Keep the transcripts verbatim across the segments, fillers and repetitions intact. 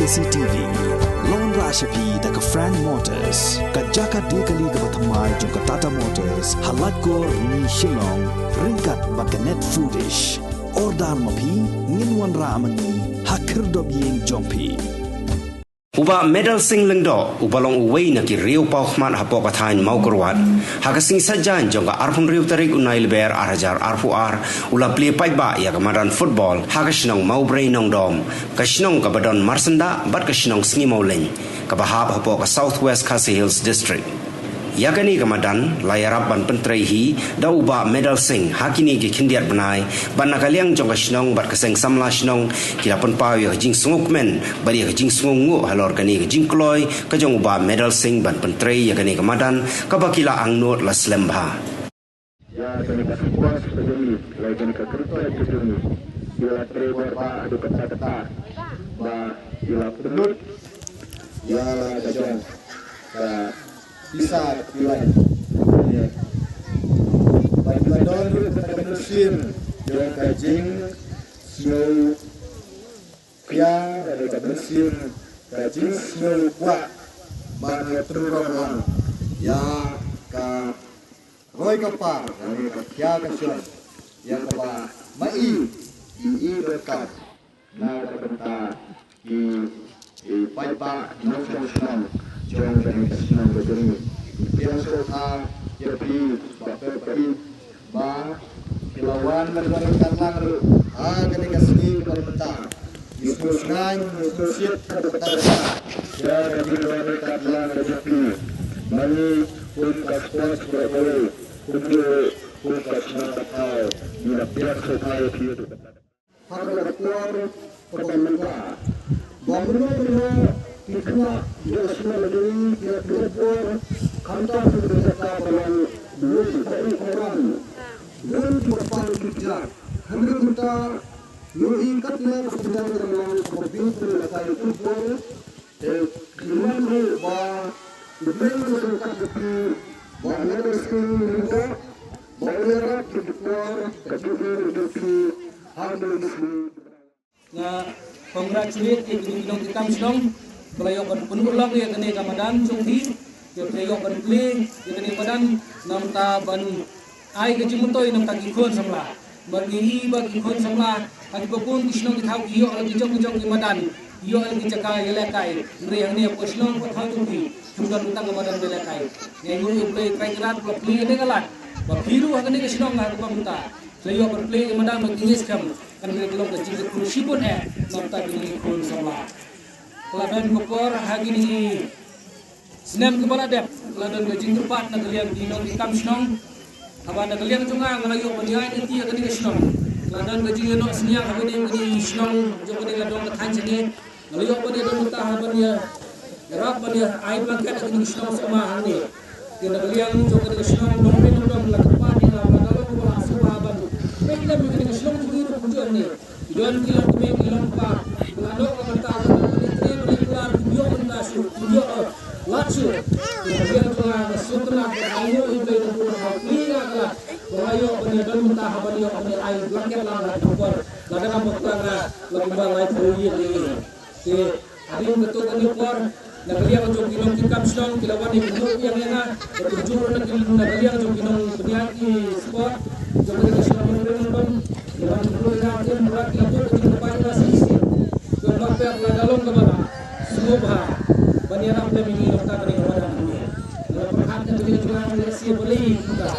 C T V. Long ra sha phi da ka Frank Motors, ka jaka de kali kaba thymmai jong ka Tata Motors, ha Laitkor, Ni Shillong, ryngkat bad ka Net Foodish. Order ma phi, ngin wanrah ma ngi ha khyrdop ïing jong phi. U Bah Medal Singh Lyngdoh, uba long uwei na ki riew paw khmat hapoh ka thaiñ Mawkyrwat, ha ka sngi Saitjaiñ jong ka arphew hynriew tarik u Naiwieng ar hajar arphew ar, u la plie paidbah ïa ka madan football ha ka shnong Mawbrei Nongdom, ka shnong kaba don marsyndah bad ka shnong Sngi Mawlein, kaba hap hapoh ka South West Khasi Hills District. Ïa kane ka madan la ïarap ban pyntrei hi da u Bah Medal Singh ha kine ki khyndiat bnai, bad na ka liang jong ka shnong bad ka seng samla shnong ki la pynpaw ïa ka jingsngewkmen bad ïa ka jingsngewnguh halor kane ka jingkloi ka jong u Bah Medal Singh ban pyntrei ïa kane ka madan, kaba ki la angnud la slem bha. Ïa kane ka squash ka jong ngi, ïa kane ka cricket ka jong ngi, ki la trei bor ba haduh katta katta, ba ki la pynlut ïa la ka jong ka pisa ka pisa. Ba ki la don ruh kata ka mynsiem jong ka jingsngew pia, kata ka mynsiem ka jingsngew kwah ban ïa trurong lang ïa ka roi ka par, ïa ka pia ka shon, ïa kaba ma i i i donkam. Na ka bynta ki, ki paidbah nongshong shnong jong kane ka shnong ka jong ngi, ki pdiang sngewbha ïa phi ba phi ba ki la wan ban wan ryngkat lang ruh ha kane ka sngi kaba mynta. Ngi sngewsngaiñ, ngi sngewsih ka bynta ïa ka jingwan ryngkat lang ka jong phi. Ma ngi kum ka squash kaba kawei, kumjuh kum ka shnong ka thaw, ngi la pdiang sngewbha ïa phi. Ha kane ka por kaba mynta, ba mynno mynno ki khynnah jong ka shnong jong ngi ki la pynbor, khamtam ki jaka ba long bun ki ba ïeit ba ram, bun ki ba pang ki jak. Hynrei mynta ngi i katne ka pynjah ka long kaba biang ki la kai football. Te ki wan ruh ba u Blei un sngewthuh ïa phi, ba u Blei un sngewthuh ïa phi, ba u Blei un ïarap ïa ki por ka jong i jong phi ha kine ki sngi. Nga congratulate ïa ki nongkam shnong ba la ïoh ban pynlong ïa kane ka madan jong phi, ïa kane ïoh ban plie ïa kane ka madan, namar ban ai ka jingmyntoi na bynta ki khun samla. Bad ngi i ba ki khun samla ha kiba bun ki shnong ki thaw ki ïoh la ki jong ki jong ki madan, ïoh la ki jaka ïalehkai. Hynrei hangne hapoh shnong hapoh thaw jong phi kim don tang ka madan ïalehkai. Nga ainguh ïa U Blei Trai Kynrad ba plie ïa kane ka lad, ba phi ruh ha kane ka shnong ha kaba mynta la ïoh ban plie ïa ka madan, ba ngi ngeit skhem kan long ka jingkyrkhu shibun eh na bynta kine ki khun samla. Ka la don ka por ha kine ki snem kiba la dep, ka la don ka jingkyrpad na ka liang ki nongkam shnong. Haba na ka liang jong nga, nga la ïoh ban ïaid lynti ïa kane ka shnong, ka la don ka jingïaroh synñiang haba ïadei bad kine ki shnong jong kane ka dong ka thaiñ jong ngi. Nga la ïoh ban ïadon bynta haba ïa, ïarap ban ïa ai blanket ïa kine ki shnong Sohma hangne. Te na ka liang jong kane ka shnong Nongri Nongdom, la kyrpad ïa nga ba ka long kaba la sngewbha ban peit lem ïa kine ki shnong jong ngi ruh kumjuh hangne. Ki don ki longkmie ki longkpa, la noh ka bynta ka ban ïatrei ban ïakular, kim ïoh bynta shuh, kim ïoh, eh, lad shuh. Ki la ïoh ka la sngewtynnat, ka la ïoh ïa ka la plie ïa ka la, ka la ïoh ban ïadon bynta haba ïoh ban ai blanket lang ha ka por. Lada ka mut ka la kumba laiphew ïing. Te hadien katto katne por, na ka liang jong ki nongkam shnong ki la wan ïa ka jingïaroh ïa nga, bad kumjuh na ka, na ka liang jong ki nongpynïaid ki sport jong ka shnong Nongri Nongdom, ki la wan ïa ka jingïaroh ïa nga, ki la buh ka jingkyrpad ïa nga shisien. Te ma pep la ka long kaba la sngewbha ban ïarap lem ïa ngi na bynta kane ka madan. Nga la pyrkhat na ka liang jong nga, nga la sngewbha balei kumta.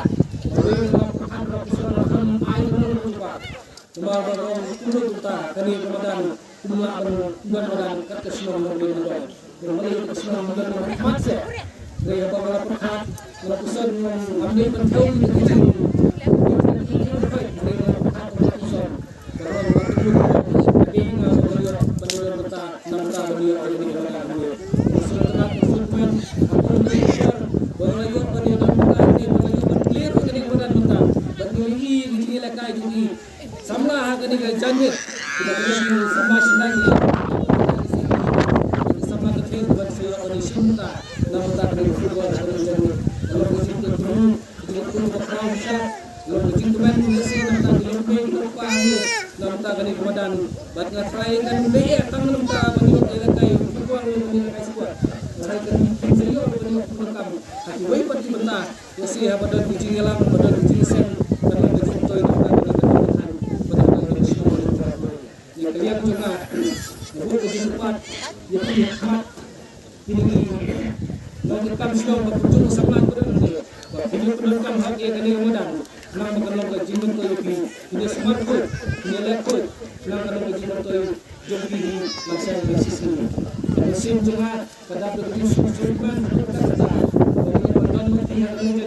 Balei nga la pyrkhat, nga la pyrkhat, nga la pyrkhat, ai nong kumba. Kumba ba long kumno kumta kane ka madan. Kumba ban, ban madan kat ka shnong Nongri Nongdom. Kumba ka shnong Nongri Nongdom mat se. Hynrei haba nga la pyrkhat, nga la pyrshang, ngam dei ban thew ïa ka jing. Hynrei nga la pyrkhat, nga la pyrshang. Ka long ba kumno ka dei nga ba nga ïoh ban ïoh bynta, na bynta ban ïoh ïa kane ka madan. Nga sngewtynnat, nga sngewkmen, ha ka umor ba nga la ïoh ban ïoh bynta, ba nga la ïoh ban clear ïa kane ka madan bynta. Ban ïoh ïa ka jingïalehkai jong ngi. Samla ha kane ka janmiet, kaba kane ka samla shynrang, kaba kane ka samla ka thing, kaba sa ïoh ban shim bynta na bynta kane ka football ha kane ka janmiet. Ka long ka jingkyrkhu, ka jingkyrkhu kaba khraw shisha, ka long ka jingkmen lehse na bynta ki longkmie ki longkpa hangne, na bynta kane Madan, bad nga trai kan beh tang mynta ban ïoh ïa ka kai, ki kwang ïa ka kai shuwa. Trai kan ïoh ban ïoh pyndonkam ha kiwei pat ki bynta. Ïa shi haba don ki jingïalam, ba don ki jingïaseng, ban long ka jingtoi nongkam ïa ka tnat, ban long ka jingtoi nongkam. Ïa ka liang jong nga, nga buh ka jingkyrpad ïa phi ha khmat kine ki nongkam shnong ba pynjur samla, ba pynjur pyndonkam ha kane ka madan. Nang ba kan long ka jingmyntoi ïa phi, phin ïa sumar khuid, phin ïa leh khuid, nang kan long ka jingmyntoi jong phi hi, la shisien la shisien. Ka mynsiem jong nga ka dap da ka jingsngewsih ban, ka kata ba phi ïa pyndonkam ïa phi ha kane ka